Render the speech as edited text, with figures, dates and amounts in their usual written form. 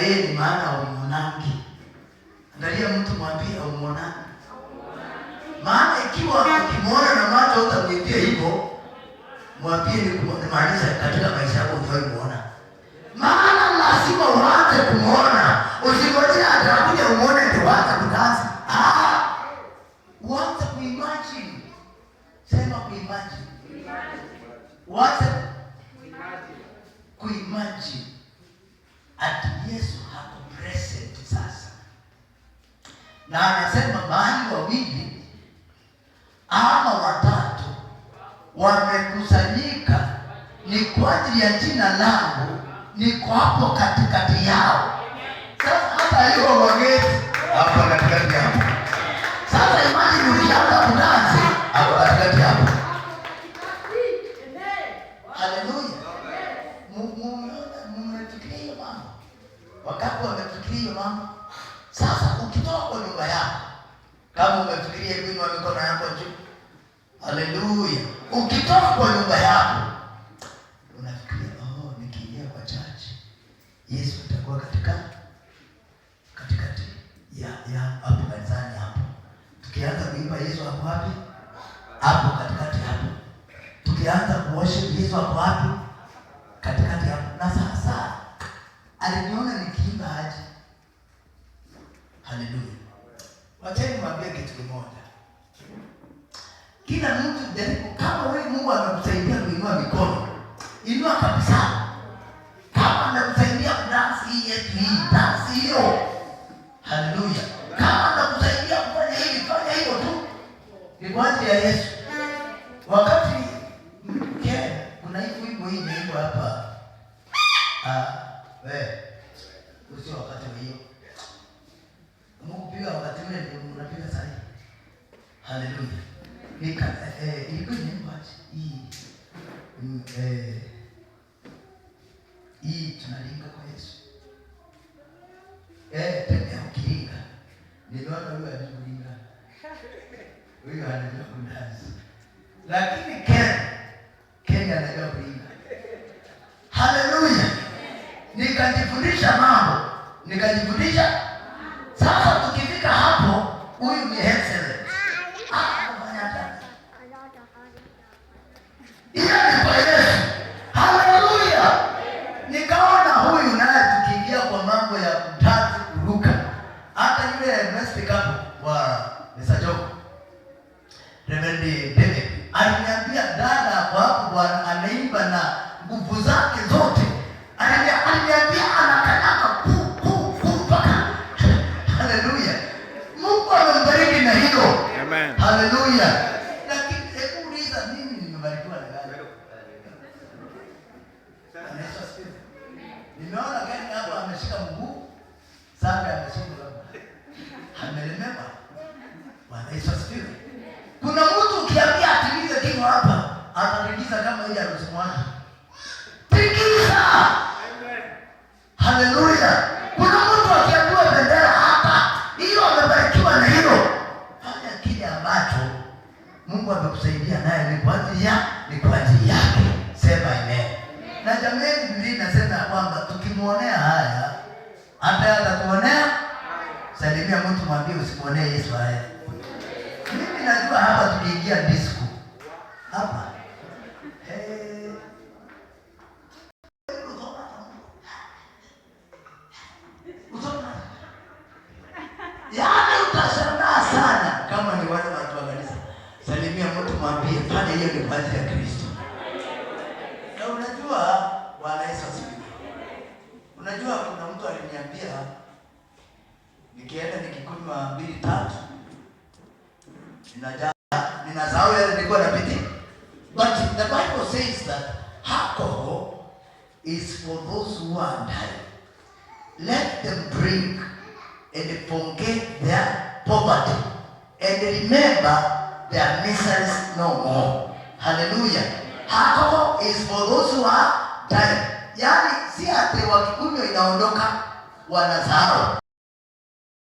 yeye ni maana haumuonangi. Angalia mtu, mwambie haumuonangi. Maana ikiwa ukimwona na macho utamwambia hivyo, mwambie ni kumaanisha katika maisha yako hujawahi muona. Maana lazima uanze kumuona, usingojee atakuja umuone ndio uanze kudansi. Ah, uanze kuimagine. Sema kuimagine. Uanze kuimagine ati Yesu hako present sasa, na anasema mahali wawili ama watatu wamekusanyika ni kwa ajili ya jina langu, niko hapo katikati yao. Sasa hata hiyo wageti hapo katikati hapo. Sasa imagine ukianza kudansi hapo katikati hapo. Haleluya. Mmefikiria hiyo mambo? Wakati wamefikiria hiyo mambo. Sasa ukitoka kwa nyumba yako, kama umefikiria, hebu inua mikono yako juu. Haleluya. Ukitoka kwa nyumba yako unafikiria, "Oh, nikiingia kwa church Yesu atakuwa katikati ya hapo kanisani hapo." Tukianza kuimba, Yesu hapo wapi? Hapo katikati hapo. Tukianza kuworship, Yesu hapo wapi? Katikati hapo. Na sasa aliniona nikiimba aje? Haleluya. Wacheni niwaambie kitu kimoja. Kila mtu jaribu, kama wewe Mungu amekusaidia kuinua mikono, inua kabisa. Kama amekusaidia kudansi hii yetu hii, dansi hiyo. Haleluya. Kama amekusaidia kufanya hivi, fanya hivyo tu. Ni kwa ajili ya Yesu. Wakati Ken, kuna hii wimbo hii imeimbwa hapa. Ah, we. Usio wakati wa hiyo. Mungu piga wakati ule ndio unapiga sahihi. Haleluya. Ilikuwa inaimba aje? Hii hii tunalinga kwa Yesu. Tembea ukilinga. Niliona huyu anakulinga. Huyu anajua kudansi. Lakini Ken anajua kulinga. Haleluya. Nikajifundisha mambo. Nikajifundisha. Sasa tukifika hapo, huyu ni excellent. Ah, anafanya hata. Hiyo ni kwa Yesu. Haleluya. Nikaona huyu naye tukiingia kwa mambo ya kudansi, kuruka. Hata yule domestic hapo wa Mr. Job, Reverend David aliniambia, "Dada kwa hapo bwana anaimba na nguvu zake zote." Aliniambia anakanyaga ku ku ku mpaka. Haleluya. Mungu amembariki na hilo. Amen. Haleluya. Lakini hebu uliza, mimi nimebarikiwa na gani? Bwana Yesu asifiwe. Nimeona gani hapo ameshika mguu, sasa ameshika labda. Amelemewa. Bwana Yesu asifiwe. Kuna mtu ukiambia atimize kinywa hapa, atatingiza kama ile harusi mwana. Tingiza! Haleluya. Kuna mtu akiambiwa bendera hapa, hiyo amebarikiwa na hilo. Fanya kile ambacho Mungu amekusaidia naye ni kwa ajili yake. Sema amen. Na jamani, Biblia inasema ya kwamba tukimwonea haya, hata yeye atatuonea. Salimia mtu, mwambie usimuonee Yesu haya. Mimi najua hapa tukiingia disco hapa. Hey. Usoma. Yaani utashangaa sana kama ni wale watu wa kanisa. Salimia mtu, mwambie fanya hiyo ni kwa ajili ya Kristo. Na unajua, Bwana Yesu asifiwe. Unajua kuna mtu aliniambia nikienda nikikunywa mbili tatu ninajaa, ninasahau yale nilikuwa napitia. But the Bible says that alcohol is for those who are dying. Let them drink and forget their poverty and remember their miseries no more. Hallelujah. Alcohol is for those who are dying. Yaani si ati wakikunywa inaondoka, wanasahau.